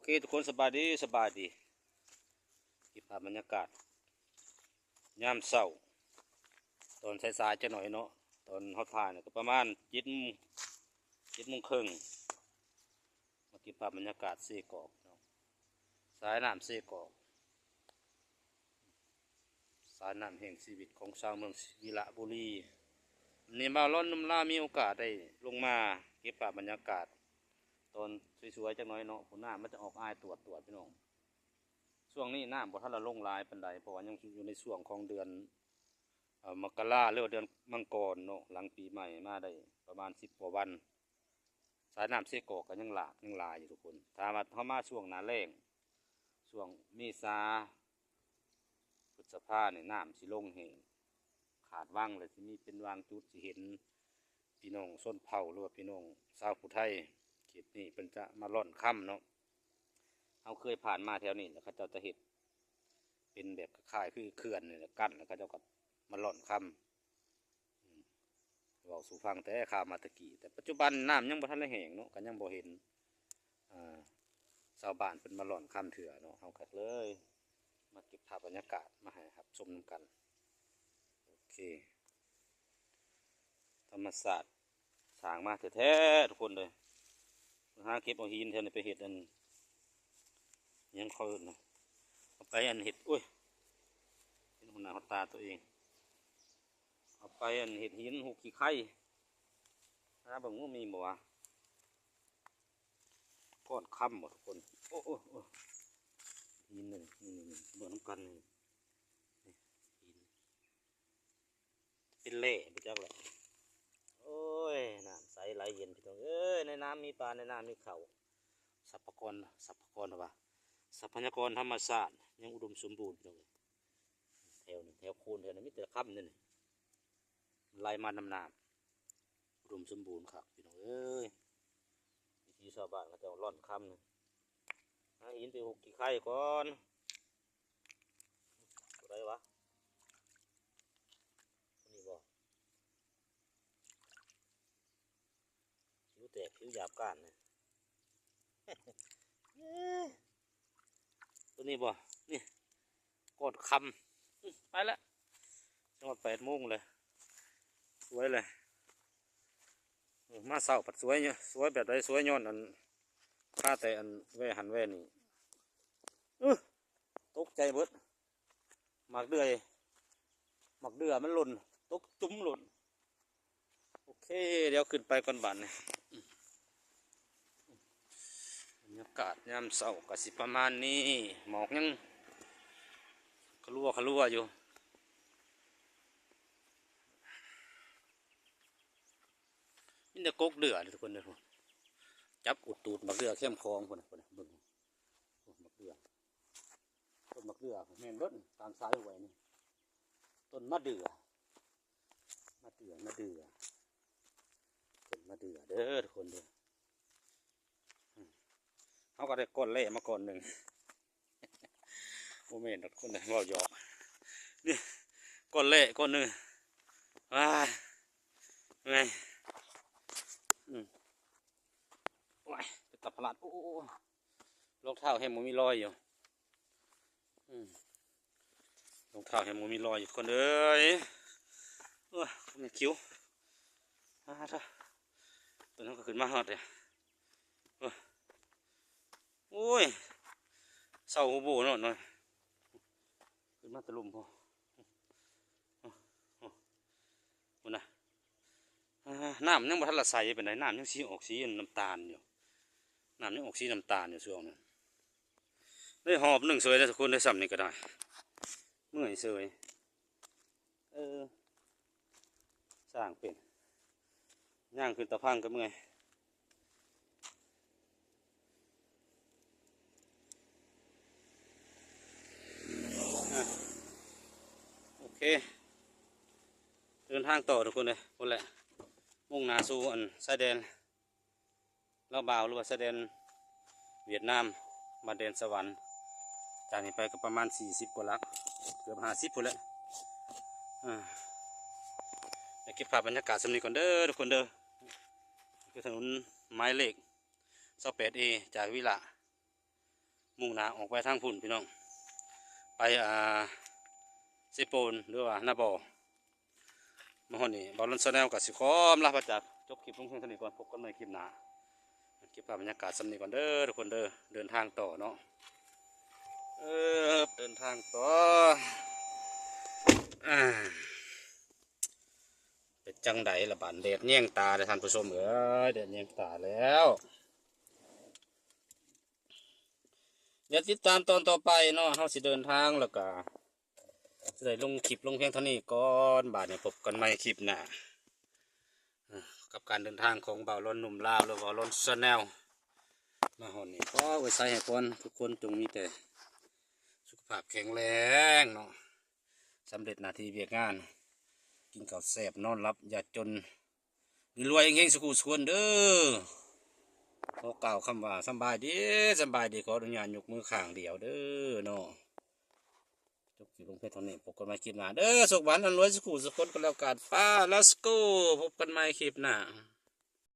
ເຄ ທຸກຄົນສະບາຍດີ ສະບາຍດີ. ເກັບພາບບັນຍາກາດຍາມເຊົ້າ ຕອນສາຍໆຈັກໜ້ອຍເນາະ. ຕອນເຮົາຖ່າຍນີ້ກໍປະມານເຈັດໂມງ ເຈັດໂມງເຄິ່ງ. ມາເກັບພາບບັນຍາກາດເຊກອກເນາະ ສາຍນ້ຳເຊກອກ. ສາຍນ້ຳແຫ່ງຊີວິດຂອງຊາວເມືອງວິລະບູລີ. ນີ້ບ່າວລອນໜຸ່ມລາວມີໂອກາດໄດ້ລົງມາເກັບພາບບັນຍາກາດຕອນສວຍໆຈັກໜ້ອຍເນາະ. ພຸ້ນ ນ້ຳມັນຈະອອກອາຍຕວດໆ ພີ່ນ້ອງ. ຊ່ວງນີ້ນ້ຳບໍ່ທັນລະລົງຫຼາຍປານໃດ ເພາະວ່າຍັງຢູ່ໃນຊ່ວງຂອງເດືອນ ເອີ ມະກະລາ ຫຼືວ່າເດືອນມັງກອນເນາະ. ຫຼັງປີໃໝ່ມາໄດ້ປະມານສິບກວ່າວັນ ສາຍນ້ຳເຊກອກກໍຍັງຫຼາກຍັງຫຼາຍຢູ່ທຸກຄົນ. ຖ້າວ່າເຮົາມາຊ່ວງໜ້າແລ້ງ ຊ່ວງເມສາ ພຶດສະພານີ້ ນ້ຳຊິລົງແຫ້ງ ຂາດວັງ ແລ້ວຊິມີເປັນບາງຈຸດ ຊິເຫັນພີ່ນ້ອງຊົນເຜົ່າ ຫຼືວ່າພີ່ນ້ອງຊາວຜູ້ໄທເຂດນີ້ ເພິ່ນຈະມາລ່ອນຄຳເນາະ. ເຮົາເຄີຍຜ່ານມາແຖວນີ້ ແລ້ວເຂົາເຈົ້າຈະເຮັດເປັນແບບຄ້າຍໆຄືເຂື່ອນນີ້ແຫຼະ ກັ້ນ ແລ້ວເຂົາເຈົ້າກໍມາລ່ອນຄຳ. ອືມ ເວົ້າສູ່ຟັງແຕ່ຂ່າວມາແຕ່ກີ້ ແຕ່ປັດຈຸບັນນ້ຳຍັງບໍ່ທັນໄດ້ແຫ້ງເນາະ ກໍຍັງບໍ່ເຫັນ ອ່າ ຊາວບ້ານເພິ່ນມາລ່ອນຄຳເທື່ອເນາະ. ເຮົາກໍເລີຍມາເກັບພາບບັນຍາກາດມາໃຫ້ຮັບຊົມນຳກັນ. ໂອເຄ ທຳມະຊາດສ້າງມາແທ້ໆ ທຸກຄົນເອີຍ. ຫາເກັບເອົາຫີນແຖວນີ້ໄປເຮັດອັນ ຫຍັງເຂົາເອີ້ນນະ ເອົາໄປອັນເຮັດ ໂອ້ຍ ເຫັນຫົວໜ້າຫົວຕາຕົວເອງ. ເອົາໄປອັນເຮັດຫີນຫຸກຂີ້ໄຄ ຫາເບິ່ງວ່າມີບໍ່ວະ ກ້ອນຄຳບໍ່ທຸກຄົນ. ໂອ້ ໂອ້ ໂອ້ ຫີນນີ້ ນີ້ ນີ້ ເບິ່ງນຳກັນນີ້ ຫີນ ເປັນແຮ່ບໍ່ຈັກແຫຼະ. ໂອ້ຍ ນ້ຳໃສໄຫຼເຢັນ ພີ່ນ້ອງເອີຍ ໃນນ້ຳມີປາ ໃນນ້ຳມີເຂົ້າ. ຊັບພະກອນ ຊັບພະກອນວ່າ ຊັບພະຍາກອນທຳມະຊາດຍັງອຸດົມສົມບູນ ພີ່ນ້ອງເອີຍ. ແຖວນີ້ ແຖວໂຄນແຖວນີ້ມີແຕ່ຄຳນີ້ ໄຫຼມານຳນ້ຳ ອຸດົມສົມບູນຄັກ ພີ່ນ້ອງເອີຍ. ວິຖີຊາວບ້ານເຂົາເຈົ້າລ່ອນຄຳນີ້ ຫາຫີນໄປຫຸກຂີ້ໄຄກ່ອນ. ຕົວໃດວະ? ຕົວນີ້ບໍ່? ຜິວແຕກຜິວຫຍາບກ້ານນະ. ຕົວນີ້ບໍ່? ນີ້ ກອດຄຳ. ອືມ ໄປລະ ຈັງວ່າແປດໂມງເລີຍ ສວຍເລີຍ. ເອີ ມາເຊົ້າພັດສວຍ ສວຍແບບໃດ? ສວຍຍ້ອນອັນ ພາແຕ່ອັນແວ່ຫັ້ນແວ່ນີ້. ອື ຕົກໃຈເບິດ. ໝາກເດືອຍ ໝາກເດືອຍມັນຫຼົ່ນ ຕົກຈຸ້ມໂລດ. ໂອເຄ ດຽວຂຶ້ນໄປກ່ອນບາດນີ້. ບັນຍາກາດຍາມເຊົ້າກໍຊິປະມານນີ້ ໝອກຍັງຄະລົວຄະລົວຢູ່. ມີແຕ່ກົກເດືອເດີທຸກຄົນເດີ. ຈັບອຸດຕູດໝາກເດືອແຄມຂອງພຸ້ນ ພຸ້ນ ເບິ່ງ ໝາກເດືອ. ຕົ້ນໝາກເດືອແມ່ນເບິດ ຕາມສາຍຫ້ວຍນີ້ ຕົ້ນມະເດືອ ມະເດືອ ມະເດືອ ຕົ້ນມະເດືອເດີທຸກຄົນເດີ. ເຮົາກໍໄດ້ກ້ອນແຮ່ມາກ້ອນໜຶ່ງ ບໍ່ແມ່ນດອກ ຄົນເວົ້າຫຍອກ. ນີ້ກ້ອນແຮ່ກ້ອນໜຶ່ງ. ອ້າຍ ເມື່ອຍ. ອືມ ໂອ້ຍ ເປັນຕາພະລາດ. ໂອ້ ໂອ້ ໂອ້ ລອງເທົ້າແຮງບໍ່ມີລອຍຢູ່. ອືມ ລອງເທົ້າແຮງບໍ່ມີລອຍຢູ່ ຄົນເອີຍ. ໂອ້ຍ ແມ່ຄິວ ອາ ໂທ້ ຕົວນັ້ນກໍຂຶ້ນມາຮອດເດ້. ໂອ້ຍ ໂອ້ຍ ເຊົາໂບໂບເນາະ ຂຶ້ນມາແຕ່ລຸ່ມພຸ້ນ. ພຸ້ນນະ ອ່າ ນ້ຳຍັງບໍ່ທັນລະໃສປານໃດ ນ້ຳຍັງສີອອກສີນ້ຳຕານຢູ່ ນ້ຳຍັງອອກສີນ້ຳຕານຢູ່ຊ່ວງນັ້ນ. ໄດ້ຮອບໜຶ່ງເສີຍແລ້ວທຸກຄົນ ໄດ້ຊ່ຳນີ້ກໍໄດ້ ເມື່ອຍເສີຍ. ເອີ ສ້າງເປັນ ຍ່າງຂຶ້ນຕາພັງກໍເມື່ອຍ. ອ່ະ ໂອເຄ ເດີນທາງຕໍ່ທຸກຄົນເອີຍ ພຸ້ນແຫຼະ ມຸ່ງໜ້າສູ່ອັນຊາຍແດນລາວບາວ ຫຼືວ່າຊາຍແດນຫວຽດນາມ ບ້ານແດນສະຫວັນ. ຈາກນີ້ໄປກໍປະມານສີ່ສິບກວ່າຫຼັກ ເກືອບຫ້າສິບພຸ້ນແຫຼະ. ອ່າ ໄດ້ເກັບພາບບັນຍາກາດສ່ຳນີ້ກ່ອນເດີທຸກຄົນເດີ. ຄືຖະໜົນໝາຍເລກຊາວແປດເອ ຈາກວິລະ ມຸ່ງໜ້າອອກໄປທາງພຸ້ນພີ່ນ້ອງ ໄປ ອ່າ ເຊໂປນ ຫຼືວ່ານາບໍ. ມາຮອດນີ້ ບ່າວລອນ Channel ກໍຊິຂໍລາພະຈາກ ຈົບຄລິບລົງພຽງເທົ່ານີ້ກ່ອນ. ພົບກັນໃໝ່ຄລິບໜ້າ. ເກັບພາບບັນຍາກາດສ່ຳນີ້ກ່ອນເດີທຸກຄົນເດີ. ເດີນທາງຕໍ່ເນາະ. ເອີ ເດີນທາງຕໍ່. ອ່າ ເປັນຈັ່ງໃດລະບາດ ແດດແຍງຕາເດ້ທ່ານຜູ້ຊົມເອີຍ ແດດແຍງຕາແລ້ວ. ດຽວຕິດຕາມຕອນຕໍ່ໄປເນາະ. ເຮົາຊິເດີນທາງ ແລ້ວກະຊິໄດ້ລົງຄລິບລົງພຽງເທົ່ານີ້ກ່ອນ. ບາດນີ້ພົບກັນໃໝ່ຄລິບໜ້າ ເອີ ກັບການເດີນທາງຂອງບ່າວລອນໜຸ່ມລາວ ຫຼືວ່າບ່າວລອນ Channel. ມາຮອດນີ້ ຂໍອວຍໄຊໃຫ້ພອນທຸກຄົນຈົ່ງມີແຕ່ສຸຂະພາບແຂງແຮງເນາະ. ສຳເລັດໜ້າທີ່ວຽກງານ ກິນເຂົ້າແຊບ ນອນຫຼັບຢ່າຈົນ ລວຍໆ ເຮັງໆ ສຸຂູສຸຄົນເດີ. ຂໍກ່າວຄຳວ່າສຳບາຍດີ ສຳບາຍດີ. ຂໍອະນຸຍາດຍົກມືຂ້າງດຽວເດີເນາະ. ຈົບຄລິບລົງພຽງເທົ່ານີ້. ພົບກັນໃໝ່ຄລິບໜ້າເດີ. ໂຊກໝານ ລ່ຳລວຍ ສຸຂູສຸຄົນກໍແລ້ວກັນ. ໄປ Let's go. ພົບກັນໃໝ່ຄລິບໜ້າ.